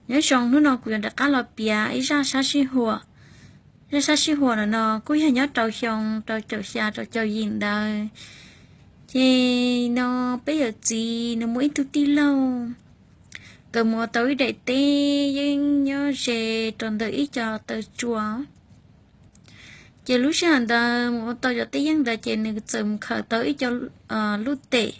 Nyob zoo, hnub no kuv yuav rov qab los piav ib zaj sab sij huam. Zaj sab sij huam no no kuj yog nyob rau xyoo rau caum xya rau caum yim ntawd. Ces no peb yawm txiv nws muaj ib tug tij laug, nkawd mus ua tau ib daim teb yeeb nyob ze rau ntawm ib co taw tsua. Ces lub sij hawm ntawd mus ua tau cov teb yeeb ntawd ces nws txawm mus khaws tau ib co lub tes.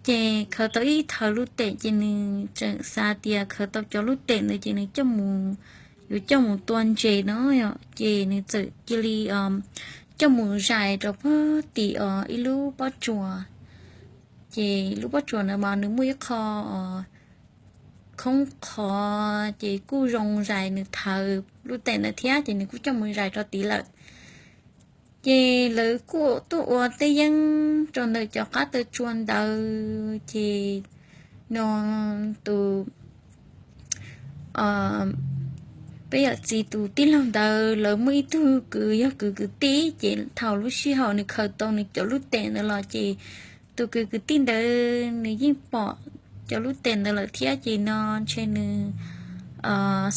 Ces khaws tau ib thawv lub tes ces nws tseem xav tias khaws tau cov lub tes ntawd ces nws coj mus, yuav coj mus tua ntses no yom, ces nws txawm cia li coj mus zais rau pag tim ib lub pob tsuas. Ces lub pob tsuas ntawd mas nws muaj ib qho khoob qhov ces kuj zoo zais nws thawv lub tes ntawd thiab ces nws kuj coj mus zais rau tid lawm. Ces lawv kuj tuaj ua teb yeeb rau ntawm cov qab taw tsua ntawd ces no tus peb yawm txiv tus tij laug ntawd lawv muaj ib tug kwv yog kwv kwv tij ces thaum lub sij hawm nws khaws tau nws cov lub tes ntawd los ces tus kwv kwv tij ntawd nws yeej pom cov lub tes ntawd lawm thiab ces no ntshe nws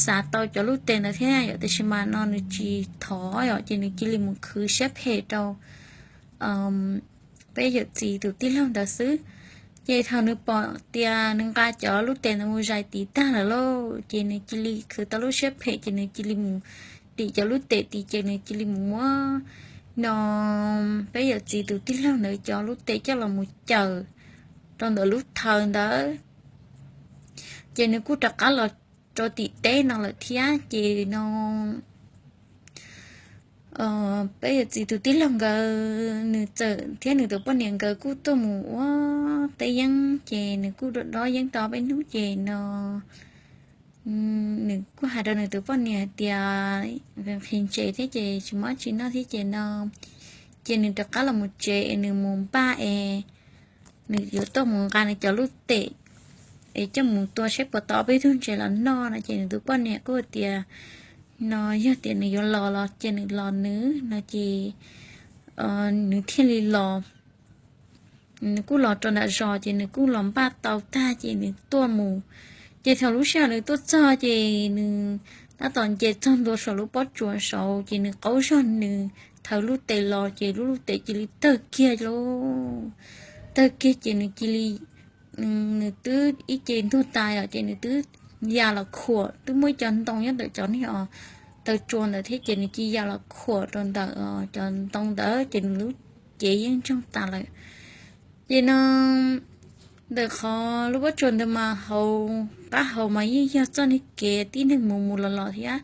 xav tau cov lub tes ntawd thiab yom, tiam sis mas no nws tsis thov yom, ces nws cia li mus khwv siab phem rau peb yawm txiv tus tij laug ntawd xwb. Ces thaum nws pom tias nws nqa cov lub tes ntawd mus zais tid tag lawm lauj, ces nws cia li khwv tau lub siab phem ces nws cia li mus dim cov lub tes tid ces nws cia li mus muab no peb yawm txiv tus tij laug ntawd cov lub tes coj los mus cawm rau ntawm lub thawv ntawd. Ces nws kuj rov qab los rau tim teb no lawm thiab ces no peb yawm txiv tus tij laug nkawd nws txawm thiab nws tus poj niam nkawd kuj tuaj mus ua teb yeeb ces nws kuj dob yeeb tau peb hnub ces no nws kuj hais rau nws tus poj niam hais tias nqhis ntses thiab ces tsis muaj tsis noj thiab ces no ces nws rov qab los mus tsev es nws mus npaj es nws yuav tuaj mus nqa nws cov lub tes es coj mus tua saib puas tau peb tug ntses los noj no ces nws tus poj niam kuj tias no yog tias nws yuav los los ces nws los nws no ces nws thiaj li los. Nws kuj los rau nram zos ces nws kuj los npaj tau tag ces nws tuaj mus. Ces thaum lub sij hawm nws tuaj txog ces nws tab tom nce txog ntua saum lub pob tsuas saud ces nws qaug zog nws thawv lub tes los ces lub lub tes cia li tawg kiag lauj. Tawg kiag ces nws cia li, nws twb ib ce ntuag tas os ces nws twb ya los khuam, twb muaj ib co ntoo nyob ntawm cov niag taw tsua ntawd thiab ces nws cia li ya los khuam rau ntawm cov ntoo ntawd ces nws lub cev yeej ntsoog tas lawm. Ces no ntawm qhov lub pob tsuas ntawd mas hauv qab hauv mas yeej yog txoj niag kev tib neeg mus mus los los thiab.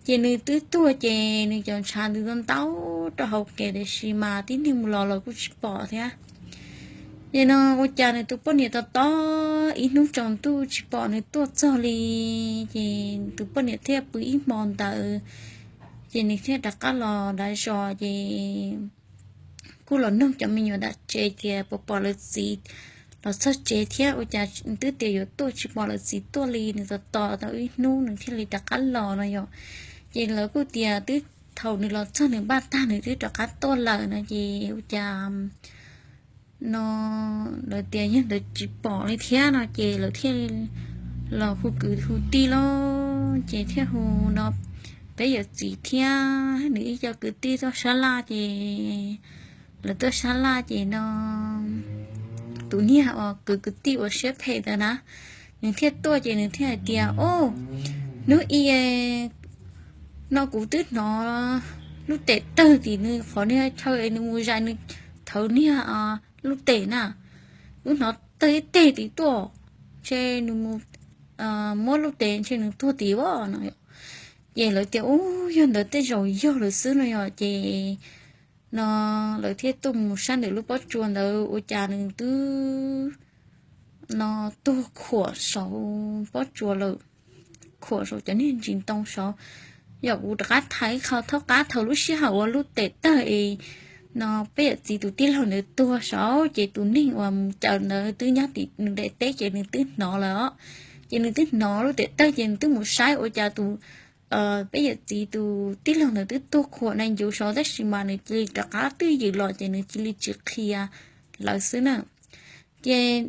Ces nws twb tuag ces nws cov ntshav ntws ntau ntau rau hauv kev tiam sis mas tib neeg mus los los kuj tsis pom thiab. Ces no ua cas nws tus poj niam tos tos ib hnub tsaus ntuj tsis pom nws tuaj txog li. Ces tus poj niam thiaj pw ib hmo ntawd, ces nws thiaj rov qab los dav zos ces kuj los nug cov me nyuam nram tsev tias puas pom lawv txiv los txog tsev thiab, ua cas twb tias yuav tuaj tsis pom lawv txiv tuaj li. Nws tos tos tau ib hnub nws thiaj li rov qab los no yom. Ces lawv kuj tias twb thaum nws los txog nws npaj tag nws twb rov qab tuaj lawm no ces ua cas no lawv tias yog ntawd tsis pom li thiab no ces lawv thiaj los hu kwv hu tij lauj, ces thiaj hu no peb yawm txiv thiab nws ib co kwv tij tuaj sab laj ces lawv tuaj sab laj ces no tus niag uas kwv kwv tij uas siab phem ntawd na, nws thiaj tuaj ces nws thiaj hais tias, o, hnub i no kuv twb hnov lub tes tawg tim nws qhov niag chaw es nws mus zais nws thawv niag lub tes na, kuv hnov tawg ib teg tim tuaj, ntshe nws mus muab lub tes ntshe nws tuag tim voj no. Ces lawv tias, u, yog ntawd tej zaum yog lawm xwb no yom. Ces no lawv thiaj tuaj mus saib ntawm lub pob tsuas ntawd ua cas nws twb no tuag khuam saum pob tsuas lawm, khuam saum cov niag ntsis ntoo saud. Yog kuv rov qab tham ib qho thaub qab thaum lub sij hawm uas lub tes tawg es no peb yawm txiv tus tij laug ntawd tuag saud ces tus neeg uas mus cawm ntawd twb nyob tim nws daim teb ces nws twb hnov lawm os. Ces nws twb hnov lub tes tawg ces nws twb mus saib ua cas tus peb yawm txiv tus tij laug ntawd twb tuag khuam na ncuv saud tab sis mas nws cia li rov qab twj ywm los ces nws cia li tsis qhia lawv xwb na. Ces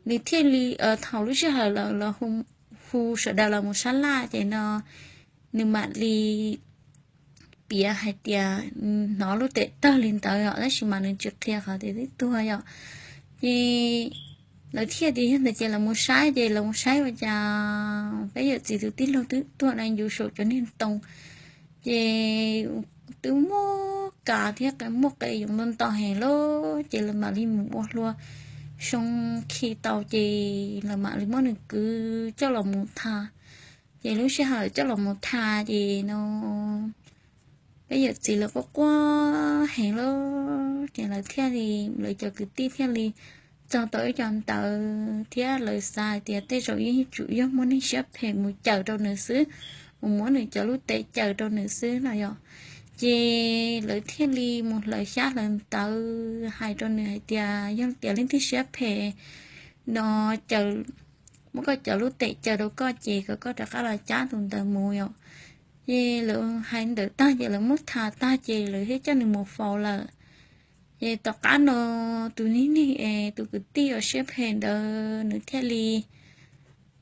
nws thiaj li thaum lub sij hawm lawv los hu hu sawv daws los mus sab laj ces no nws mam li piav hais tias hnov lub tes tawg li ntawd os, tab sis mas nws tsis qhia qhov tias twb tuag yom. Ces lawv thiaj tias yog ntawd ces lawv mus saib, ces lawv mus saib ua cas peb yawm txiv tus tij laug twb tuag na ncu saum cov niag ntoo. Ces twb muaj kas thiab muaj qe yoov ntau ntau heev lawm, ces lawv mam li mus ua hlua soo khi tau, ces lawv mam li muab nws kwv coj los mus tha. Ces lub sij hawm coj los mus tha ces no peb yawm txiv lawv quaj quaj heev lawm, ces lawv thiaj li, lawv cov kwv tij thiaj li txog tau ib co ntawv thiab lawv xav hais tias tej zaum yeej tsum yog muaj neeg siab phem mus cawm rau nws xwb, mus muab nws cov lub tes cawm rau nws xwb no yom. Ces lawv thiaj li mus hlawv xyab hlawv ntawv hais rau nws hais tias yog tias leej twg siab phem no cawm, muab koj cov lub tes cawm rau koj ces kom koj rov qab los cab tus ntawd mus yom. Ces lawv hais ntawd tag ces lawv muab tha tag ces lawv thiaj coj nws mus faus lawm. Ces tom qab no tus niag neeg es tus kwv tij uas siab phem ntawd nws thiaj li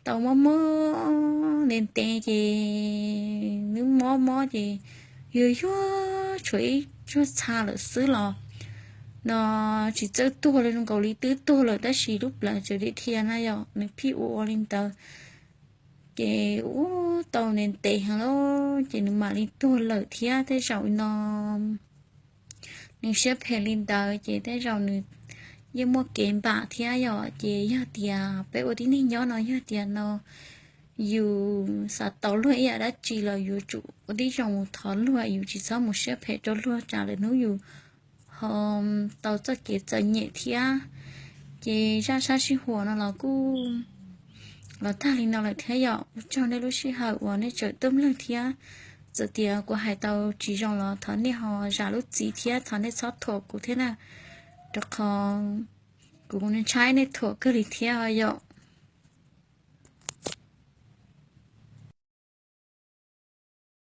tau mob mob ntev ntev ces nws mob mob ces yuag yuag tshuav ib tsuag txha lawm xwb los no tsis txawj tuag li, zoo nkaus li twb tuag lawm tab sis lub plawv tseem dhia dhia na yom, nws pheej ua ua li ntawd. Ces ua tau ntev ntev heev lawm ces nws mam li tuag lawm thiab. Tej zaum no nws siab phem li ntawd ces tej zaum nws yeej muaj kev npam thiab yom. Ces yog tias peb ua tib neeg nyob no yog tias no yus xav tau luag ib yam dab tsi los yuav tsum ua tib zoo mus thov luag, yus tsis txhob mus siab phem rau luag tsam lwm hnub yus ho tau txoj kev txom nyem thiab. Ces zaj sab sij huam no los kuj los tag li no lawm thiab yom. Ua tsaug nej lub sij hawm uas nej tseem tuaj mloog thiab. Txawm tias kuv hais tau tsis zoo los thov nej ho zam lub txim thiab thov nej txhob thuam kuv thiab na, rau qhov kuv ntshai nej thuam kawg li thiab yom.